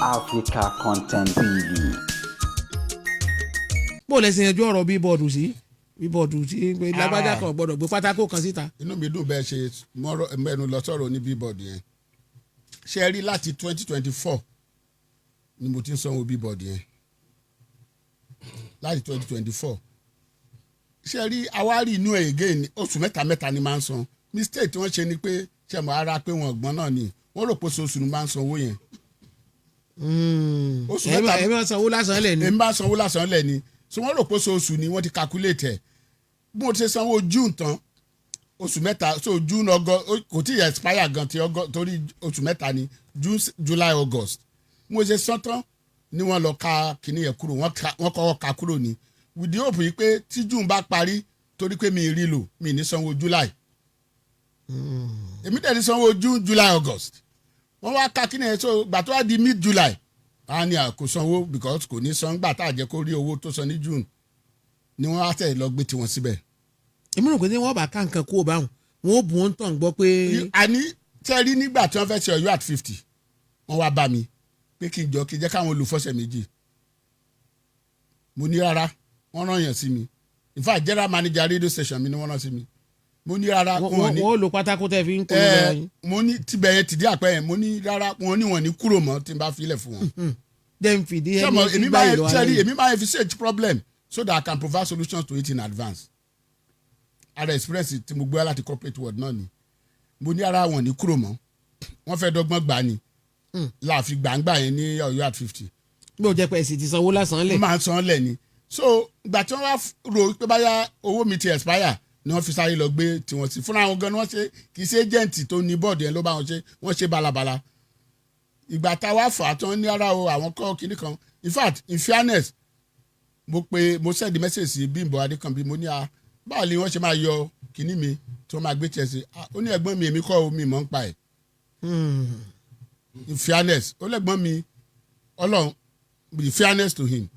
Africa Content TV. Bó lẹ ṣe yanjú ọ̀rọ̀ billboard sí billboard sí pé lágbájá kan gbọ́dọ̀ gbé pátákó kan síta? Inú mi dùn bẹ́ẹ̀ ṣe mọ́rọ̀ mẹ́nu lọ sọ̀rọ̀ ní billboard yẹn. Ṣe rí, láti 2024 ni mo ti ń sanwó billboard yẹn, láti 2024. Ṣe rí, àwárí inú ẹ̀ again, oṣù mẹ́ta mẹ́ta ni máa ń san. Mistake tí wọ́n ṣe ni pé, ṣe mọ̀ ara pé wọ́n gbọ́n náà ni, wọ́n rò pé oṣooṣù ni máa ń sanwó yẹn. Oṣù mẹ́ta. Ẹ máa sanwó lásán lẹ̀ ni. Èmi bá sanwó lásán lẹ̀ ni. So wọ́n rò pé oṣooṣù ni. Wọ́n ti calculate ẹ̀. Bí mo ti sanwó June tán, oṣù mẹ́ta, so June, August, kò tí ì expire gan ti August, torí oṣù mẹ́ta ni: June, July, August. Mo ṣe san tán ni wọ́n lọ ka kinní yẹn kúrò. Wọ́n kọ́kọ́ ka kúrò ní with the hope yìí pé tí June bá parí, torí pé mi rí lò, mi ní sanwó July. Èmi dẹ̀ ní sanwó June, July, August. Wọ́n wá ka kinní yẹn. So gbà tó wá di mid July, á ní à kò sanwó because kò ní san gbà tá a jẹ́ kó rí owó tó san ní June ni. Wọ́n á tẹ̀ lọ gbé tiwọn síbẹ̀. Èmi rò pé tí wọ́n bá ká nǹkan kú báwọn, wọn ó bù wọn tàn gbọ́ pé. Àní tẹ́ rí, nígbà tí wọ́n fẹ́ ṣe Ọ̀yọ́ at 50, wọ́n wá bá mi pé kí n jọ kí n jẹ́ káwọn olùfọ́sẹ̀ 2. Mo ní rárá. Wọ́n rán yàn sí mi. In fact, general manager radio station mi ni wọ́n rán sí mi. Mo ní rárá. Wọn ní wọ́n lo pátákó tẹ́ fi ń polówó ẹ yín. Mo ní tibẹ̀ yẹn tìdí àpẹ́ yẹn. Mo ní rárá. Wọn ní wọn ní kúrò mọ́ tí n bá filẹ̀ fún wọn. Jẹ́ n fìdí ẹni Sẹ́mo tí èmi báyìí máa lọ́wọ́ sẹ́rí ayé. Èmi máa fi search problem so that I can provide solutions to it in advance. Ara experience tí mo gbé wá láti corporate world náà ni. Mo ní ara wọn ní kúrò mọ́. Wọ́n fẹ́ dọ́gbọ́n gbà ni láàfin gbàǹgbà yẹn ní Ọ̀yọ́ at 50. Bí o jẹ́ pé ẹ̀sìn ti sanwó lásán lẹ̀. Wọ́n máa ń san lẹ̀ ni. So ìgbà tí wọ́n wá rò pé báyà owó mi ti expire ni wọ́n fi sáré lọ gbé tiwọn sí. Fúnra wọn gan ni wọ́n ṣe. Kì í ṣe agent tó ní board yẹn ló bá wọn ṣe. Wọ́n ṣe balabala. Ìgbà tá a wá fà á tán, ní ara o, àwọn kọ́ kinní kan. In fact, in fairness, mo pe, mo send message sí Bímbọ́ Adékànbí. Mo ní, a báwo ni wọ́n ṣe máa yọ kinní mi tí wọ́n máa gbé tiẹ̀ sí? Ah, ó ní, "Ẹ̀gbọ́n mi, èmi kọ́ o, mi mọ̀ ń pa ẹ̀." In fairness, ó lẹ́gbọ́n mi, Ọlọ́run, with fairness to him,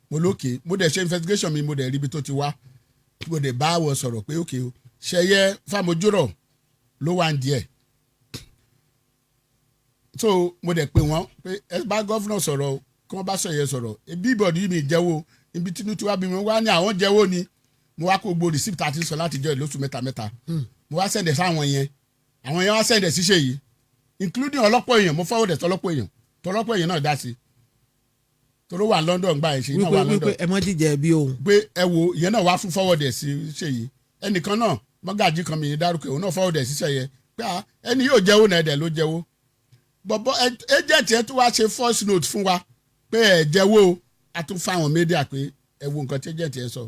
mo lókè, mo dẹ̀ ṣe investigation mi, mo dẹ̀ rí ibi tó ti wá. Mo dẹ̀ bá wọ sọ̀rọ̀ pé òkè o, Ṣẹyẹ Fámojúrọ̀ ló wà ń díẹ̀. So mo dẹ̀ pè wọ́n pé ẹ bá governor sọ̀rọ̀, kí wọ́n bá Ṣẹyẹ sọ̀rọ̀. Ebi ìbọ̀dù mi jẹ́wọ́ ibi tí wàá bí mi wá ní àwọn jẹ́wọ́ ni. Mo wá kó gbogbo receipt àti sọ láti jẹ́ lóṣù mẹ́ta mẹ́ta. Mo wá send ẹ̀ sáwọn yẹn. Àwọn yẹn wá send ẹ̀ síṣẹ́ yìí, including ọlọ́pọ̀ èèyàn. Mo forward ẹ̀ tọ́lọ́pọ̀ èèyàn, tọ́lọ́pọ̀ èèyàn náà dá sí, toró wà London gbà ẹ̀ ṣe náà wípé wà London. Wípé ẹ mọ́ jíjẹ bí òun. Pé ẹ wo, ìyẹn náà wá fún forward ẹ̀ sí ṣe yìí. Ẹnìkan náà, mọ́gàjì kan mi ní dárúkọ, òun náà forward ẹ̀ síṣẹ́ yẹn pé ah, ẹni yóò jẹ́wọ́ náà, ẹ̀dẹ̀ ló jẹ́wọ́. Bọ̀bọ̀ agent yẹn tún wá ṣe voice note fún wa pé ẹ jẹ́wọ́ o. A tún fáwọn media pé ẹ wo nǹkan tí agent yẹn sọ.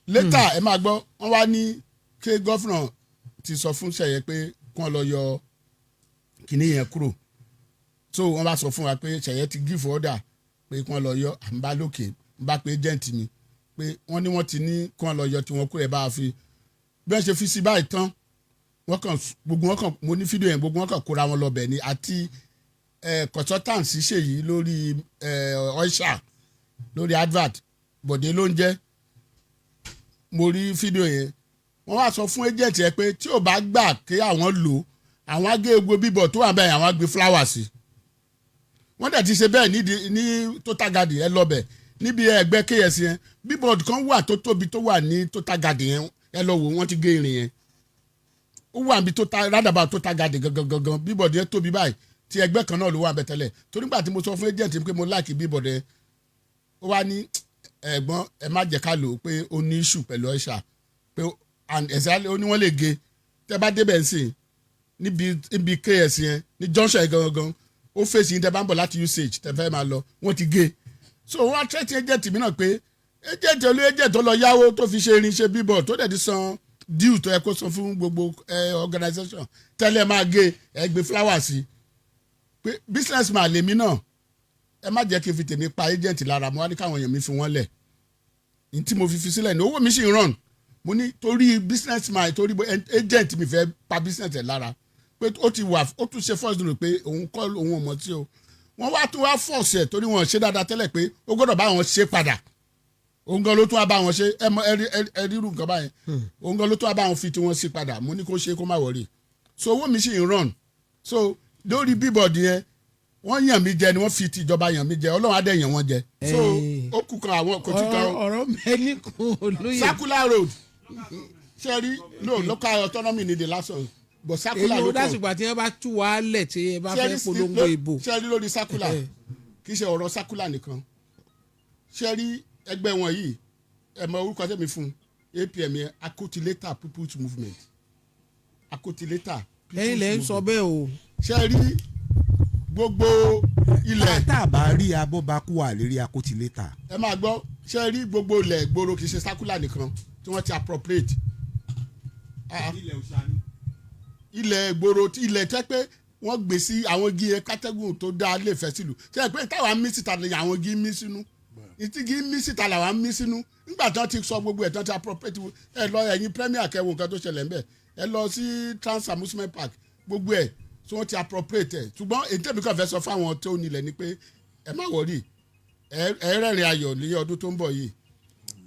Later, ẹ máa gbọ́, wọ́n wá ní kí governor ti sọ fún Ṣẹ̀yẹ pé kí wọ́n lọ yọ kinní yẹn kúrò. So wọ́n bá sọ fún wa pé Ṣẹ̀yẹ ti give order pé kí wọ́n lọ yọ. À ń bá lókè ń bá pé agent mi pé wọ́n ní wọ́n ti ní kí wọ́n lọ yọ tí wọ́n kúrò. Ẹ̀ bá a fi bí wọ́n ṣe fi sí báyìí tán, wọ́n kàn gbogbo wọn kàn, mo ní fídíò yẹn, gbogbo wọn kàn kóra wọn lọ bẹ̀ ni, àti consultant ṣèyí lórí ọ̀ṣà lórí advert, Bọ̀dé ló ń jẹ́. Mo rí fídíò yẹn. Wọ́n wá sọ fún agent yẹn pé tí ò bá gbà kí àwọn lò, àwọn á gé egbò bíbọ̀ tó wà bẹ́ẹ̀, àwọn á gbé flower sí. Wọ́n dẹ̀ ti ṣe bẹ́ẹ̀ nídìí ní Total Garden. Ẹ lọ bẹ̀ níbi ẹgbẹ́ KS yẹn, billboard kan wà tó tóbi tó wà ní Total Garden yẹn. Ẹ lọ wò, wọ́n ti gé irin yẹn. Ó wà níbi Total roundabout, Total Garden gangan gangan. Billboard yẹn tóbi báyìí, tí ẹgbẹ́ kan náà ló wà bẹ̀ tẹ́lẹ̀. Torí nígbà tí mo sọ fún agent pé mo like billboard yẹn, ó wá ní, "Ẹ̀gbọ́n, ẹ má jẹ́ ká lò ó," pé ó ní issue pẹ̀lú ọ̀ṣà pé and exactly, ó ní wọ́n lè gé. Tẹ́ bá débẹ̀ ń sìn níbi KS yẹn, ní junction yẹn gangan, ó fèsì yín. Tẹ́ bá ń bọ̀ láti usage, tẹ́ fẹ́ máa lọ, wọ́n ti gé. So wọ́n á threaten agent mi náà pé agent olú, agent tó lọ yáwó tó fi ṣe irinṣẹ́ billboard, tó dẹ̀ ti san due tó yẹ kó san fún gbogbo organisation tẹ́lẹ̀, máa gé ẹ gbé flower sí, pé business man lèmi náà, ẹ má jẹ́ kí n fi tèmi pa agent lára. Mo wá ní káwọn èèyàn mi fi wọ́n lẹ̀. Ní tí mo fi sílẹ̀ ní owó mi sì ń run. Mo ní torí business man, torí agent mi fẹ́ pa business ẹ̀ lára, pé ó ti wà, ó tún ṣe first note pé òun kọ́, òun ò mọ̀ tí o. Wọ́n wá tún wá force ẹ̀, torí wọn ṣe dáadáa tẹ́lẹ̀, pé ó gbọ́dọ̀ bá wọn ṣe padà. Òun gan ló tún wá bá wọn ṣe. Ẹ mọ ẹ rírú nǹkan báyẹn. Òun gan ló tún wá bá wọn fi tiwọn sí padà. Mo ní kó ṣe, kó má worry. So owó mi sì ń run. So lórí billboard yẹn Wọ́n yàn mí jẹ ni, wọ́n fi ti ìjọba yàn mí jẹ. Ọlọ́run á dẹ̀ yàn wọ́n jẹ. So ó kù kan àwọn kò tí kan. Ọ̀rọ̀ mẹ́ni kún olóyè. Circular road, ṣe rí, no, local autonomy ni the last one, but circular Èyí ló ó kàn. dásìgbà tí wọ́n bá tú wa lẹ̀ tí ẹ bá fẹ́ polongo ìbò. Ṣe rí lórí circular, kì í ṣe ọ̀rọ̀ circular nìkan. Ṣe rí ẹgbẹ́ wọn yìí, ẹ mọ orúkọ tẹ̀mí fún APM yẹn, Akotileta People's Movement, Akotileta. Ẹ̀yin lẹ ń sọ bẹ́ẹ̀ o. Ṣe rí gbogbo ilẹ̀ Tá a bá rí abọ́bakú àlérí akótilétà. Ẹ máa gbọ́. Ṣe rí gbogbo ilẹ̀ ìgboro, kì í ṣe circular nìkan tí wọ́n ti appropriate. Ah, ilẹ̀ ìgboro, ilẹ̀ tẹ́ pé wọ́n gbé sí àwọn igi yẹn, kátẹ́gùn tó dáa lè fẹ́ sílùú. Ṣe é pé táwa mí síta ni àwọn igi mí sínú, ìtí igi mí síta làwa mí sínú. Nígbà tí wọ́n ti sọ gbogbo ẹ̀ tí wọ́n ti appropriate, ẹ lọ, ẹ̀yin premier, kẹwo nǹkan tó ṣẹlẹ̀ ńbẹ̀. Ẹ lọ sí Trans Amusement Park, gbogbo ẹ̀ tí wọ́n ti appropriate ẹ̀. Ṣùgbọ́n èyí tẹ̀mí kàn fẹ́ sọ fáwọn tó nílẹ̀ ni pé ẹ má worry, ẹ rẹ́rìn ayọ̀ ní ọdún tó ń bọ̀ yìí.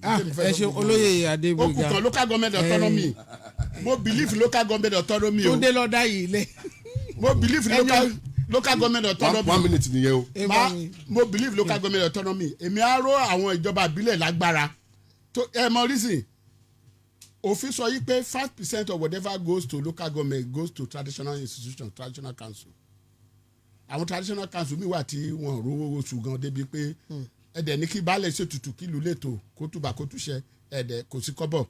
Ah, ẹ ṣe, olóyè Ó kù Adégbóyèga. kan, local government autonomy. Mo believe local government autonomy o. Túndé lọ́dá yìí lẹ̀. Mo believe local government autonomy. One minute nìyẹn o. Ẹ Ma bá mi. mo believe local government autonomy. Èmi á ró àwọn ìjọba ìbílẹ̀ lágbára tó ẹ mọ reason. Òfin sọ yìí pé 5% of whatever goes to local government goes to traditional institution, traditional council. Àwọn traditional council mi wà tí wọn rówó oṣù gan débi pé ẹdẹ ní kí baálẹ̀ ṣètùtù kí ìlú lè tò, kó túbà kó túṣẹ, ẹdẹ kò sí kọ́bọ̀.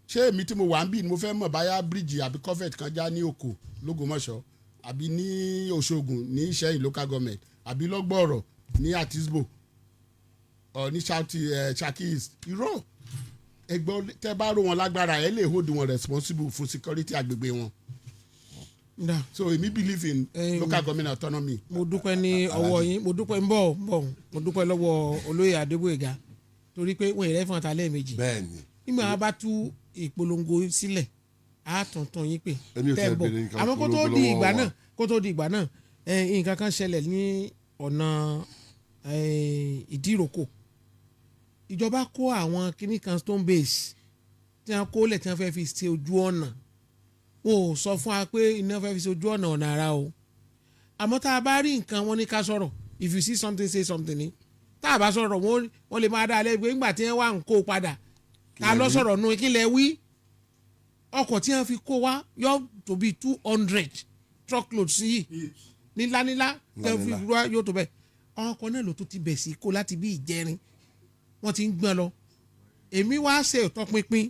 Ṣé èmi tí mo wà ń bì ni mo fẹ́ mọ̀ báyà bíríìjì àbí culvert kan já ní Òkò lÓgbómọ̀ṣọ́, àbí ní Òṣogùn ní Ìṣẹ́yìn local government, àbí lọ́gbọ̀ọ̀rọ̀ ní Àtisbo ọ̀ ní Ṣakí East? Irọ́. Ẹgbọ́n, tẹ́ bá ró wọn lágbára, ẹ lè hold wọn responsible fún security agbègbè wọn. Nda. So èmi believe in local government autonomy. Mo dúpẹ́ ní ọwọ́ yín, mo dúpẹ́ ń bọ̀ ń bọ̀. Mo dúpẹ́ lọ́wọ́ olóyè Adégbóyèga torí pé wọ́n ìrẹ́ fún ọ̀tá lẹ́ẹ̀mejì. Nígbà wọn bá tú ìpolongo sílẹ̀, á tuntun yín pé Èmi ò tẹ́ tiẹ̀ ń bọ̀. béèrè nǹkan Àmọ́ kó tó polongo di lọ́wọ́ ìgbà wọn. náà, kó tó di ìgbà náà, nǹkan kan ṣẹlẹ̀ ní ọ̀nà Ìdíròkò. Ìjọba kó àwọn kinní kan, stone base tí wọ́n kó lẹ̀ tí wọ́n fẹ́ fi ṣe ojú ọ̀nà. Wọn ò sọ fún wa pé iná fẹ́ fi ṣe ojú ọ̀nà ọ̀nà ara o. Àmọ́ tá a bá rí nǹkan, wọn ní ká sọ̀rọ̀. If you see something, say something ni. Tá a bá sọ̀rọ̀, wọ́n lè máa dá a lẹ́gbẹ̀ẹ́ nígbà tí wọ́n wà ń kó padà. Tá a lọ sọ̀rọ̀ nù kí lẹ wí. Ọkọ̀ tí wọ́n fi kó wa yọ tó bí 200 truckload sí yìí, nílá nílá tí wọ́n fi wá yóò tó bẹ́ẹ̀. Ọkọ̀ náà ló tó ti bẹ̀ sí kó láti bí ìjẹrin, wọ́n ti ń gbọ́n lọ. Èmi wá ṣe ìtọpinpin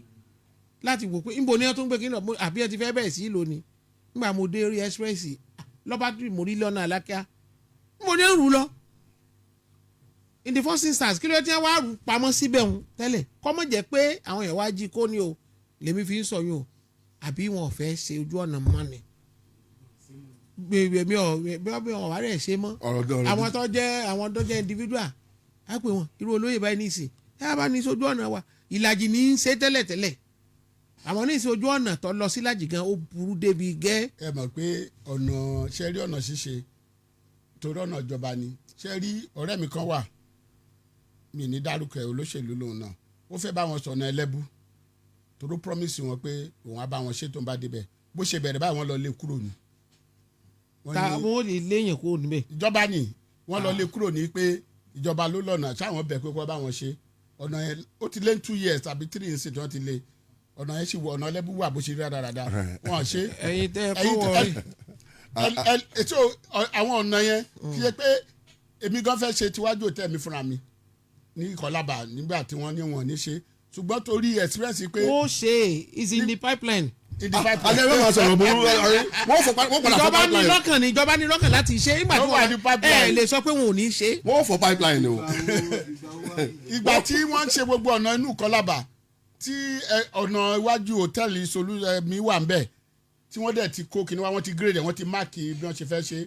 láti wò pé níbo ni wọ́n tún gbé kí n lọ, àbí ẹ ti fẹ́ bẹ̀rẹ̀ sí lónìí. Nígbà mo dé orí express lọ́ba tí mo rí lọ́nà Alákíá, níbo ni ó ń rú lọ in the first instance? Kí ló dé tí wọ́n wá rú pamọ́ síbẹ̀ ń tẹ́lẹ̀? Kọ́mọ̀ jẹ́ pé àwọn èèyàn wá jí kó ní o lèmi fi ń sọ yún o, àbí wọn ò fẹ́ ṣe ojú ọ̀nà mọ́ ni mi ò bí wọn wà rẹ̀ ṣe mọ́. Ọ̀rọ̀ dọ̀rọ̀. Àwọn tó jẹ́ individual á pè wọ́n, irú olóyè báyìí ní ìsìn ẹ bá ní sójú ọ̀nà wa, ìlàjì ní í ṣe tẹ́lẹ̀tẹ́lẹ̀. Àwọn ní ìsìn, ojú ọ̀nà tó lọ sílàjì gan, ó burú débi gẹ́. Ẹ mọ̀ pé ọ̀nà, ṣe rí ọ̀nà ṣíṣe, torí ọ̀nà ìjọba ni. Ṣe rí ọ̀rẹ́ mi kan wà, mi ní dárúkọ ẹ̀, olóṣèlú lòun náà, ó fẹ́ bá wọn sọ̀nà Ẹlẹ́bú toró promise wọn pé òun á bá wọn ṣe tó ń bá débẹ̀. Bó ṣe bẹ̀rẹ̀ báyìí, wọ́n lọ lé kúrò ní. Wọ́n Ta ní wọn ò lè léèyàn kúrò níbẹ̀? Ìjọba ni wọ́n lọ lé kúrò ní pé ìjọba ló lọ́nà sáwọn bẹ̀ pé kó bá wọn ṣe ọ̀nà yẹn. Ó ti lé 2 years tàbí 3 years tí wọ́n ti lé ọ̀nà yẹn sì wọ ọ̀nà Ẹlẹ́bú wà bó ṣe rí rádaràda, wọ́n ṣe. Ẹ̀yin tẹ́ ẹ kó Ẹ̀yin wọ ètò àwọn ọ̀nà yẹn, kì í ṣe pé èmi gan fẹ́ ṣe tiwájú òtẹ́ mi fúnra mi ní Ìkọlábà nígbà tí wọ́n ní wọn ní ṣe, ṣùgbọ́n torí experience pé Ó ṣe, is in the pipeline. In the pipeline. Alẹ́ wọ́n máa sọ̀rọ̀ burú, wọ́n fọ wọ́n padà fọ Ìjọba ní pipeline. lọ́kàn ní, ìjọba ní lọ́kàn láti ṣe nígbà tí Ó wà ní wọ́n pipeline. ẹ lè sọ pé wọn ò ní ṣe. Wọ́n fọ pipeline o. Ìgbà tí wọ́n ń ṣe gbogbo ọ̀nà inú Ìkọlábà tí ọ̀nà iwájú hòtẹ́ẹ̀lì Solú mi wà ń bẹ̀ tí wọ́n dẹ̀ ti kó kíní wá, wọ́n ti grade ẹ̀, wọ́n ti mark bí wọ́n ṣe fẹ́ ṣe.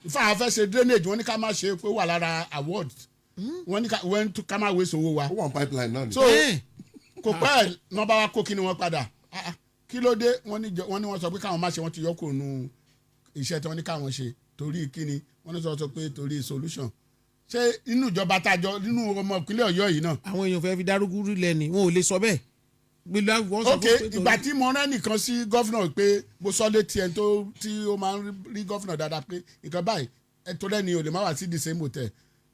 Ìfẹ́ àwọn fẹ́ ṣe drainage, wọ́n ní ká má ṣe pé ó wà lára award, wọ́n ní ká má waste owó wa. Ó wà ní pipeline náà ni. So kò pẹ́ nọ́mbà wa kó kíní wọn padà. Ah, ah, kí ló dé? Wọ́n ní wọ́n sọ pé káwọn má ṣe, wọ́n ti yọ kúrò nù iṣẹ́ tí wọ́n ní káwọn ṣe. Torí kíni? Wọ́n ní sọ pé torí solution. Ṣé inú ìjọba tájọ nínú ọmọ ìpínlẹ̀ Ọ̀yọ́ yìí náà? Àwọn èèyàn fẹ́ fi dárúgúrú lẹ́ni, wọn ò lè sọ bẹ́ẹ̀. Gbogbo wọn sọ Ok. fún pé Ìgbà tí mo rán nìkan sí governor pé mo sọ létí ẹni tó tí ó máa ń rí governor dáadáa pé nǹkan báyìí. Ẹ tó lẹ́ni o lè má wá sí the same hotel.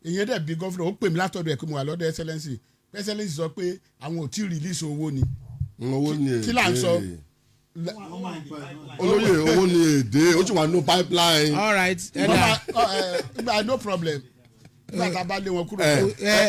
Ìyẹn dẹ̀ bí governor, ó pè mí látọ̀dọ̀ ẹ̀ pé mo wà lọ́dọ̀ Excellency. Excellency sọ pé àwọn ò tí ì release owó ni. Owó ni èdè. Kí là ń sọ? Olóyè, owó ni èdè, ó sì wà nínú pipeline. All right, ẹ Wọ́n dà. máa, no problem, nígbà tá a bá lé wọn kúrò. Ẹ. Ẹ.